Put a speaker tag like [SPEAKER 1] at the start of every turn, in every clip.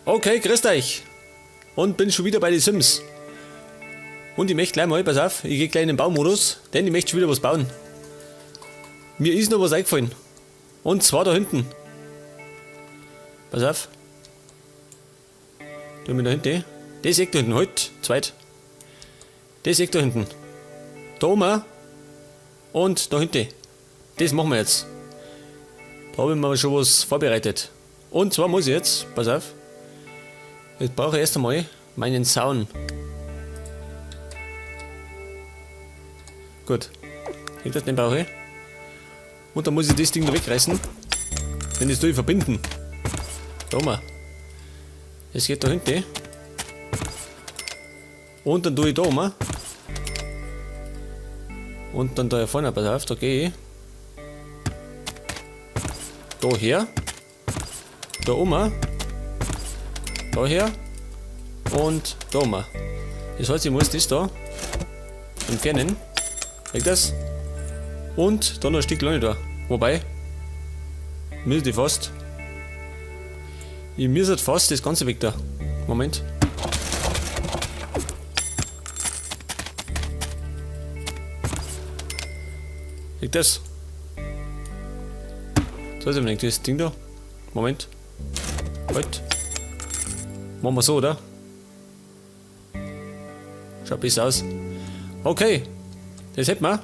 [SPEAKER 1] Okay, grüßt euch. Und bin schon wieder bei den Sims. Und ich möchte gleich mal, pass auf, ich gehe gleich in den Baumodus, denn ich möchte schon wieder was bauen. Mir ist noch was eingefallen. Und zwar da hinten. Pass auf. Da bin da hinten. Das Eck da hinten, halt, zweit. Das Eck da hinten. Da oben. Und da hinten. Das machen wir jetzt. Da habe ich mir schon was vorbereitet. Und zwar muss ich jetzt, pass auf. Jetzt brauche ich erst einmal meinen Zaun. Gut. Ich den brauche ich. Und dann muss ich das Ding da wegreißen. Denn das tue ich verbinden. Da oben. Es geht da hinten. Und dann tue ich da oben. Und dann da vorne, pass auf, da gehe ich. Da her. Da oben. Da her. Und da oben. Das heißt, ich muss das da entfernen. Weg das. Und dann noch ein Stück Leine da. Wobei, müsste ich fast. Ich müsste fast das Ganze weg da. Moment. Weg das. So ist nicht das Ding da. Moment. Halt. Machen wir so, oder? Schaut besser aus. Okay. Das hätten wir.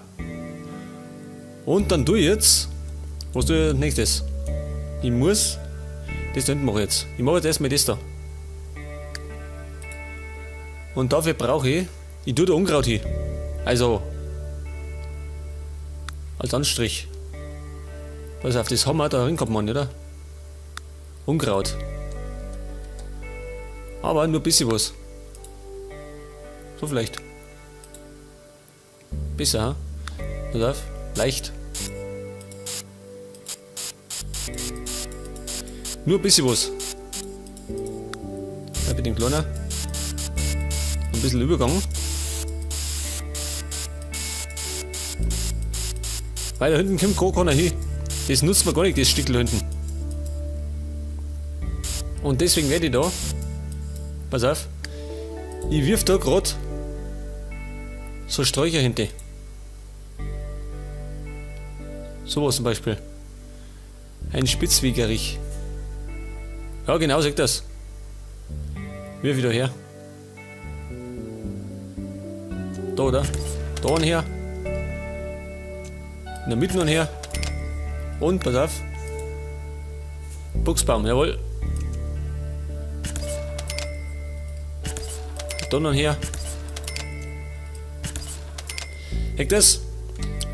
[SPEAKER 1] Und dann tue ich jetzt. Was tue ich als nächstes? Ich muss. Das da hinten mache ich jetzt. Ich mache jetzt erstmal das da. Und dafür brauche ich. Ich tue da Unkraut hin. Also. Als Anstrich. Pass auf, das haben wir da drin gehabt, Mann, oder? Unkraut. Aber nur ein bisschen was. So vielleicht. Besser, hm? Pass auf, leicht. Nur ein bisschen was. Da bin ich kleiner. Ein bisschen Übergang. Weil da hinten kommt gar keiner hin. Das nutzt man gar nicht, das Stückel da hinten. Und deswegen werde ich da. Pass auf. Ich wirf da grad so Sträucher hinter. Sowas zum Beispiel. Ein Spitzwegerich. Ja, genau, sagt das. Wirf ich da her. Da, oder? Da und her. In der Mitte und her. Und, pass auf. Buchsbaum, jawohl. Da noch her. Hängt das?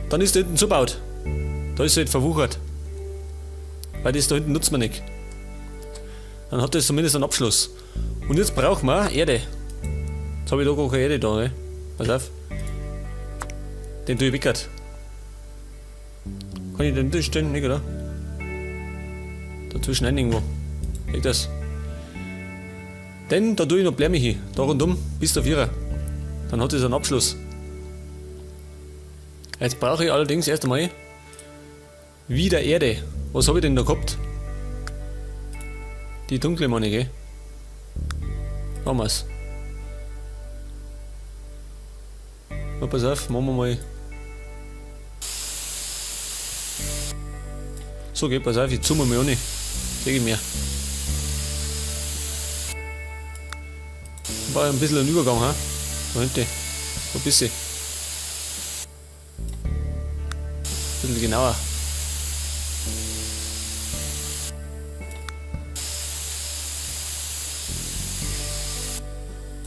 [SPEAKER 1] Dann ist da hinten zugebaut. Da ist es halt verwuchert. Weil das da hinten nutzt man nicht. Dann hat das zumindest einen Abschluss. Und jetzt brauchen wir Erde. Jetzt habe ich da gar keine Erde da, ne? Pass auf. Den tue ich weckert. Kann ich den durchstellen? Nicht, oder? Dazwischen rein irgendwo. Geht das? Denn da tue ich noch Blämme hin. Da rundum bis der Vierer. Dann hat es einen Abschluss. Jetzt brauche ich allerdings erst einmal wieder Erde. Was habe ich denn da gehabt? Die dunkle meine ich, gell? Haben wir's. Na, pass auf, machen wir mal. So, geht, pass auf, ich zoome mal an. Seh ich mehr. War ein bisschen ein Übergang, ha? Da hinten. So ein bisschen. Ein bisschen genauer.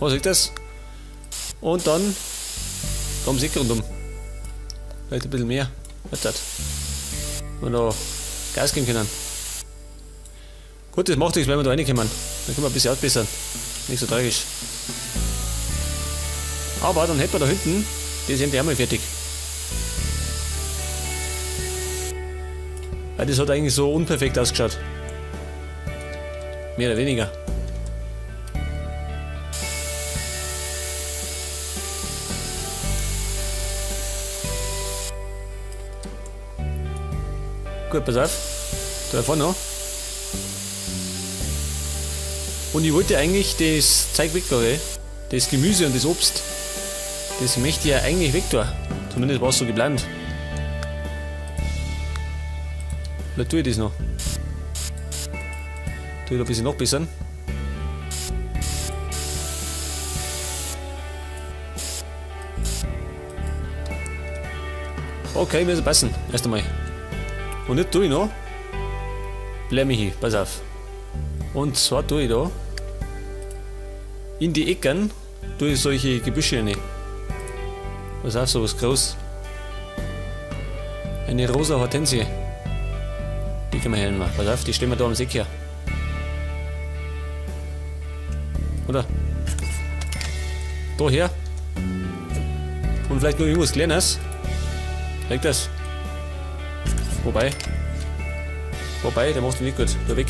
[SPEAKER 1] Was ist das? Und dann da ums Eck rundum. Vielleicht ein bisschen mehr. Was das? Wenn wir da Gas geben können. Gut, das macht nichts, wenn wir da reinkommen. Dann können wir ein bisschen ausbessern. Nicht so tragisch. Aber dann hätten wir da hinten das endlich einmal fertig. Weil das hat eigentlich so unperfekt ausgeschaut. Mehr oder weniger. Gut, pass auf. Da vorne noch. Und ich wollte eigentlich das Zeug weg da, gell? Das Gemüse und das Obst. Das möchte ich ja eigentlich weg da. Zumindest war es so geplant. Vielleicht tue ich das noch. Tue ich da ein bisschen nachbessern. Okay, müssen passen. Erst einmal. Und nicht tue ich noch. Bleib mich hier, pass auf. Und zwar tue ich da in die Ecken tue ich solche Gebüsche rein. Pass auf, sowas groß. Eine rosa Hortensie. Die können wir hernehmen. Pass auf, die stellen wir da am Seck her. Oder? Da her. Und vielleicht noch irgendwas Kleines. Legt das. Wobei. Wobei, der macht nicht gut. Da weg.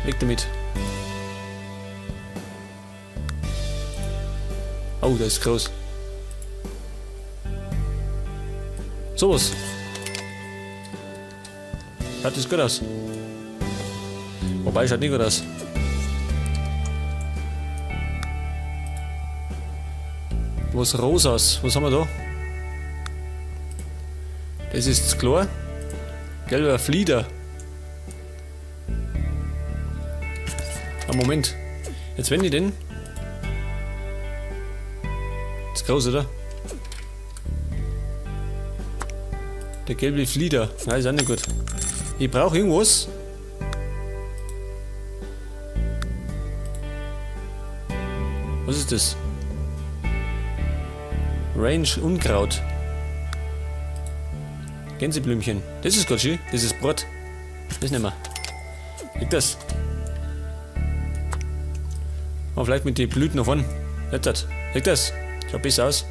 [SPEAKER 1] Weg damit. Oh, der ist groß. Sowas. Schaut das gut aus. Wobei, schaut nicht gut aus. Was Rosas? Was haben wir da? Das ist klar. Gelber Flieder. Ah, Moment. Jetzt wenn ich den. Ist groß, oder? Der gelbe Flieder. Nein, ist auch nicht gut. Ich brauche irgendwas. Was ist das? Range Unkraut. Gänseblümchen. Das ist ganz schön. Das ist Brot. Das nehmen wir. Liegt das? Aber vielleicht mit den Blüten noch vorne. Jetzt. Liegt das? Schaut besser aus.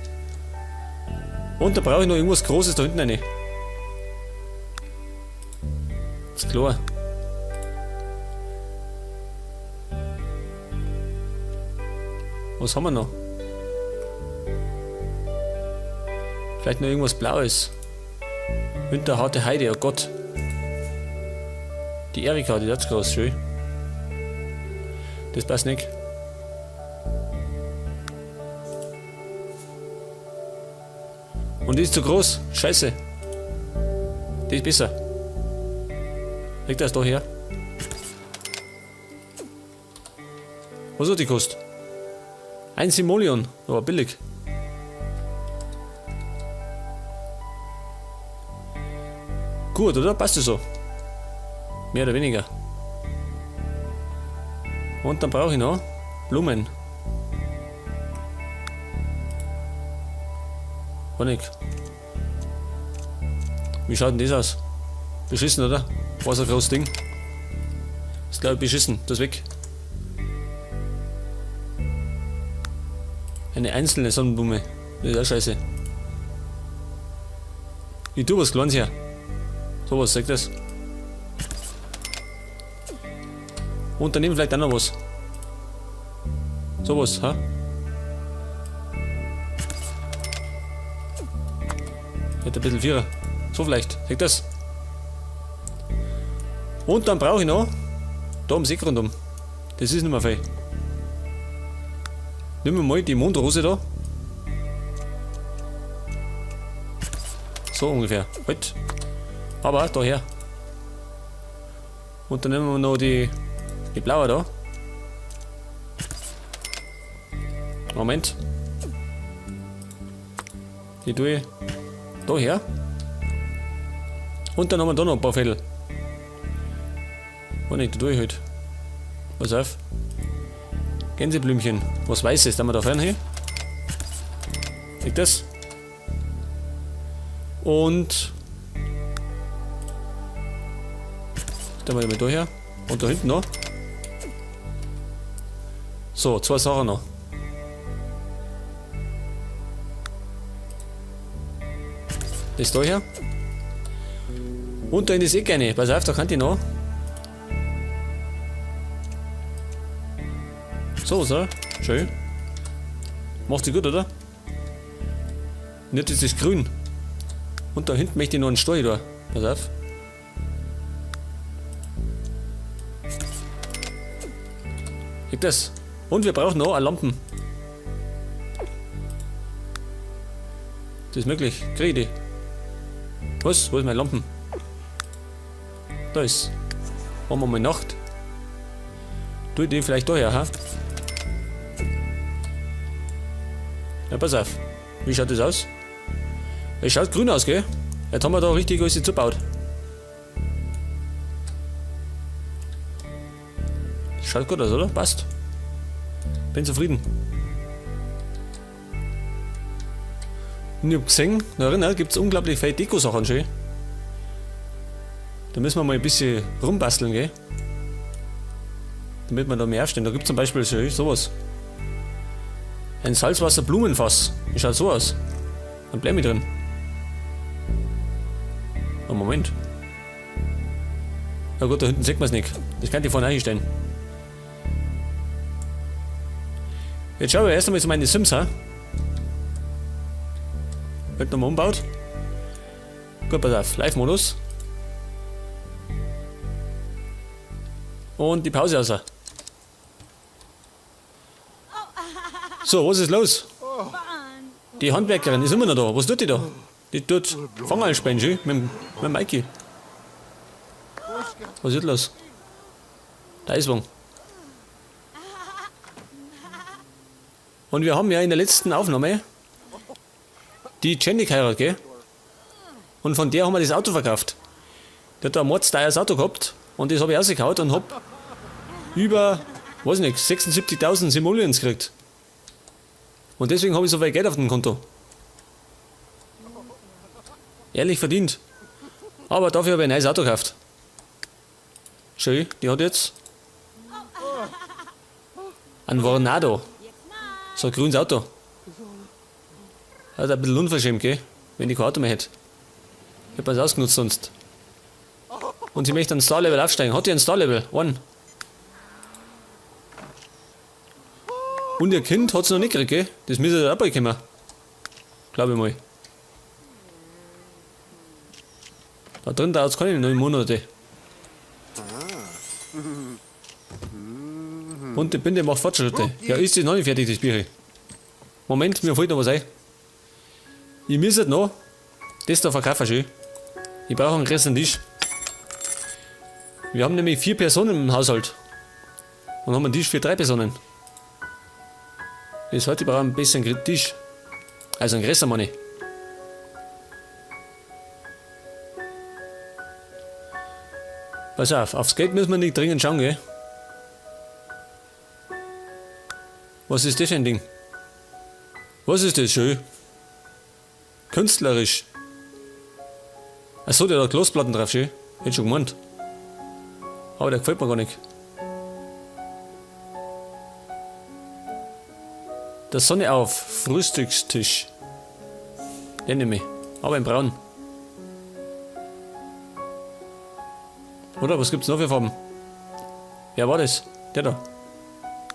[SPEAKER 1] Und da brauche ich noch irgendwas Großes da hinten rein. Ist klar. Was haben wir noch? Vielleicht noch irgendwas Blaues. Winterharte Heide, oh Gott. Die Erika, die hat's groß, schön. Das passt nicht. Und die ist zu groß. Scheiße. Die ist besser. Leg das da her. Was hat die gekostet? 1 Simoleon, aber billig. Gut, oder? Passt das so? Mehr oder weniger. Und dann brauche ich noch Blumen. Honig. Wie schaut denn das aus? Beschissen, oder? War so ein großes Ding. Ist, glaub ich, beschissen. Das ist weg. Eine einzelne Sonnenblume. Das ist auch scheiße. Ich tu was Kleines her. Sowas, sagt das. Und daneben vielleicht auch noch was. Sowas, ha? Hätte ein bisschen Vierer. So vielleicht, sagt das. Und dann brauche ich noch da am See rundum. Das ist nicht mehr viel. Nehmen wir mal die Mondrose da. So ungefähr. Halt. Aber daher. Und dann nehmen wir noch die blaue da. Moment. Die tue ich da her. Und dann haben wir da noch ein paar Fädel. Oh ne, da tue ich halt. Pass auf. Gänseblümchen. Was Weißes, da haben wir da vorne hin. Liegt das? Und da mal da her. Und da hinten noch. So, zwei Sachen noch. Das da her. Und da in das Eck rein. Pass auf, da kann ich noch. So, so. Schön. Macht sich gut, oder? Nicht, das ist grün. Und da hinten möchte ich noch einen Stall da. Pass auf. Liegt das? Und wir brauchen noch eine Lampen. Das ist möglich. Krieg ich die. Was? Wo ist meine Lampen? Da ist. Machen wir mal Nacht. Tu ich die vielleicht da her, ha? Ja, pass auf. Wie schaut das aus? Es schaut grün aus, gell? Jetzt haben wir da richtig alles zugebaut. Schaut gut aus, oder? Passt. Bin zufrieden. Und ich hab gesehen, da drin gibt's unglaublich viele Deko-Sachen schon. Da müssen wir mal ein bisschen rumbasteln, gell? Damit wir da mehr aufstehen. Da gibt's zum Beispiel so, sowas. Ein Salzwasser-Blumenfass. Das schaut so aus. Ein Blämme drin. Oh, Moment. Na gut, da hinten sieht man's nicht. Das kann ich vorne einstellen. Jetzt schauen wir erst einmal zu meinen Sims, ha? Wird nochmal umbaut. Gut, pass auf. Live-Modus. Und die Pause raus. So, was ist los? Die Handwerkerin ist immer noch da. Was tut die da? Die tut Fangerl spielen, schön, mit dem Mikey. Was ist los? Da ist was. Und wir haben ja in der letzten Aufnahme die Jenny geheiratet, gell? Und von der haben wir das Auto verkauft. Die hat da ein mordsteures Auto gehabt und das hab ich rausgehauen und hab über, weiß nicht, 76.000 Simoleons gekriegt. Und deswegen hab ich so viel Geld auf dem Konto. Ehrlich verdient. Aber dafür hab ich ein neues Auto gekauft. Schön, die hat jetzt ein Vornado. So ein grünes Auto. Also ein bisschen unverschämt, gell? Wenn ich kein Auto mehr hätte. Ich hab das ausgenutzt sonst. Und sie möchte ein Star-Level aufsteigen. Hat die ein Star-Level? One. Und ihr Kind hat's noch nicht gekriegt, gell? Das müsste ja auch bald kommen. Glaub ich mal. Da drin dauert's keine 9 Monate. Und die Binde macht Fortschritte. Ja, ist das noch nicht fertig, das Bier? Moment, mir fällt noch was ein. Ich müsste noch das da verkaufen, schön. Ich brauche einen größeren Tisch. Wir haben nämlich 4 Personen im Haushalt. Und haben einen Tisch für 3 Personen. Das heißt, ich brauche einen besseren Tisch. Also einen größeren, meine ich. Pass auf, aufs Geld müssen wir nicht dringend schauen, gell? Was ist das für ein Ding? Was ist das? Schön. Künstlerisch. Achso, der hat Glasplatten drauf, schön. Hätte schon gemeint. Aber der gefällt mir gar nicht. Der Sonne auf. Frühstückstisch. Den nehme ich. Aber in braun. Oder was gibt's noch für Farben? Wer war das? Der da.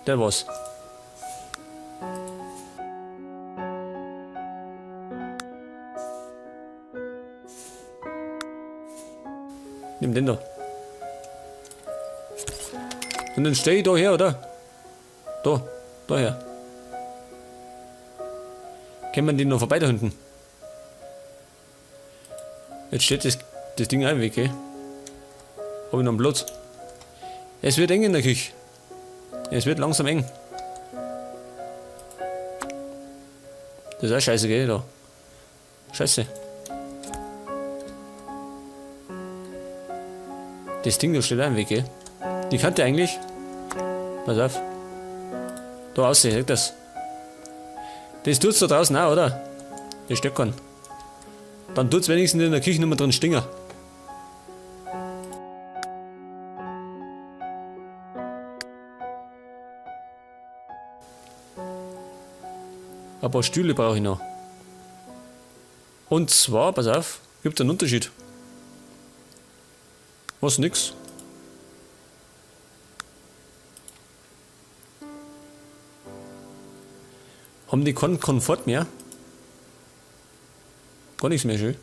[SPEAKER 1] Der war's. Nimm den da. Und dann steh ich da her, oder? Da, da her. Kann man den noch vorbei da hinten? Jetzt steht das Ding auch im Weg, gell? Hab ich noch einen Platz? Es wird eng in der Küche. Es wird langsam eng. Das ist auch scheiße, gell? Da. Scheiße. Das Ding da steht auch im Weg, gell? Die kannte eigentlich. Pass auf. Da aussehen, seht das. Das tut's da draußen auch, oder? Das stört keinen. Dann tut's wenigstens in der Küche nicht mehr drin stinken. Ein paar Stühle brauche ich noch. Und zwar, pass auf, gibt es einen Unterschied. Was, nix? Haben die keinen Komfort mehr? Gar nichts mehr, schön.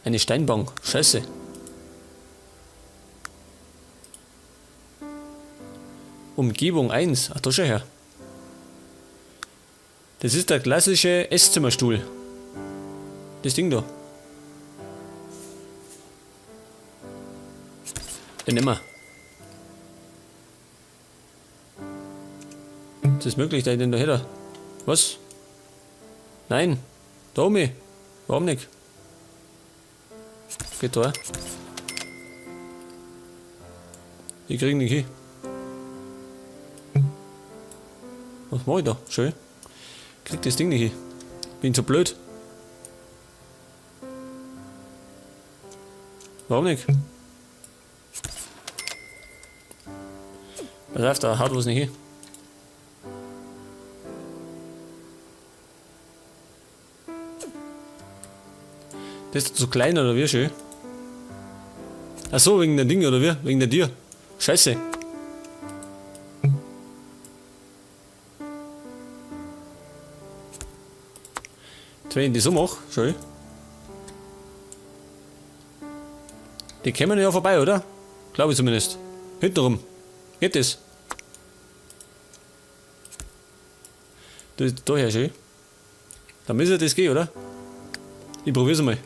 [SPEAKER 1] Eine Steinbank, scheiße. Umgebung 1. Ach, da schau her. Das ist der klassische Esszimmerstuhl. Das Ding da. Den nehmen wir. Ist das möglich, dass ich den da hätte? Was? Nein. Da oben. Warum nicht? Geht da. Die kriegen nicht hin. Was mach ich da? Schön. Krieg das Ding nicht hin. Bin zu blöd. Warum nicht? Pass auf, da haut was nicht hin. Das ist zu klein oder wie schön? Ach so, wegen der Ding oder wie? Wegen der Tür. Scheiße. Jetzt, wenn ich das so mache, schön. Die kämen ja vorbei, oder? Glaube ich zumindest. Hintenrum. Geht das? Das ist daher schön. Dann müsste das gehen, oder? Ich probier's mal.